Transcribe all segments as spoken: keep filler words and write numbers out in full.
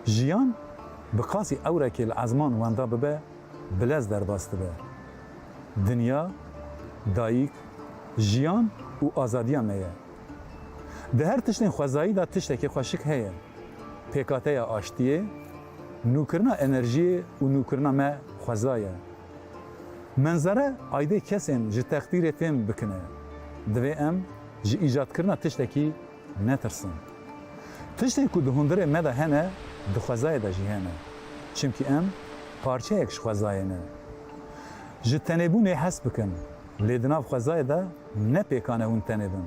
Jiyan bi qasî ewrekê li ezman wenda bibe, bi lez derbas dibe. Dinya, dayik, jiyan û azadiya me ye. Di her tiştên xwezayî de tiştekî xweşik heye. Pêkateya aştiyê, nûkirina enerjiyê û nûkirina me xweza ye. Menzere aydê kesên ji teqdîrê fêm bikine. Divê em ji îcatkirina tiştekî netirsin. Tiştên ku di hundirê me de hene, di xwezayê de jî hene. Çimkî em parçeyek ji xwezayê ne. Ji tenêbûnê hes bikin, lê di nav xwezayê de ne pêkan e hûn tenê bin.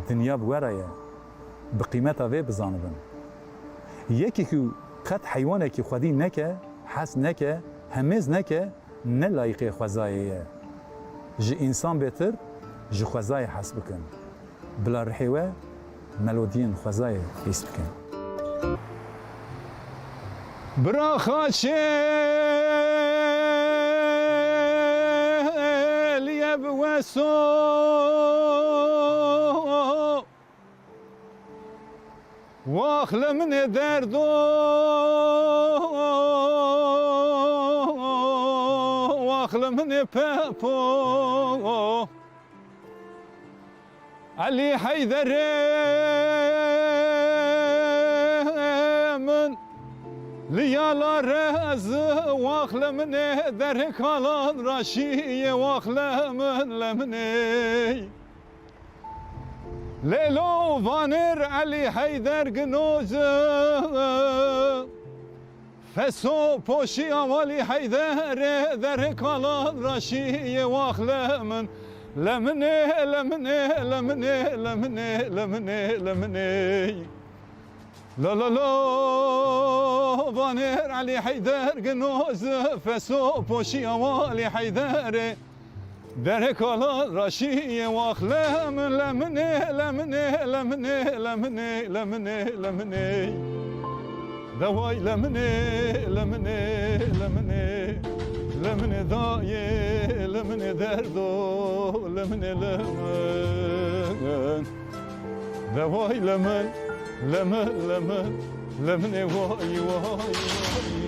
Dinya bi we re ye. Bi qîmeta vê bizanibin. Yekî ku qet heywanekî xwedî neke, hez neke, hemêz neke, ne layîqê xwezayê ye. Ji însan bêtir ji xwezayê hez bikin. Bila rihê we melodiyên xwezayê hîs bikin. Bira xaçê liye bi weso, wax li minê derdo, wax li minê pepo. Elî Heyderê min, li yala rez, wax li minê derê kalan raşiyê, wax li min, li minê. Lêlo vanir Elî Heyder ginoz, feso poşiya walî Heyderê, derê kalan raşiyê, wax li min, li minê, li minê, li minê, li minê, li minê, li minê. La la la, vanir Elî Heyder ginoz, feso poşiya walî Heyderê. Derê kalan raşiyê, wax li min, li minê, li minê, li minê, li minê, li minê, li minê. De way li minê, li minê, li minê, li minê dayê, li minê derdo, li minê, li min. De way li min, li min, li min, li minê way, way, way.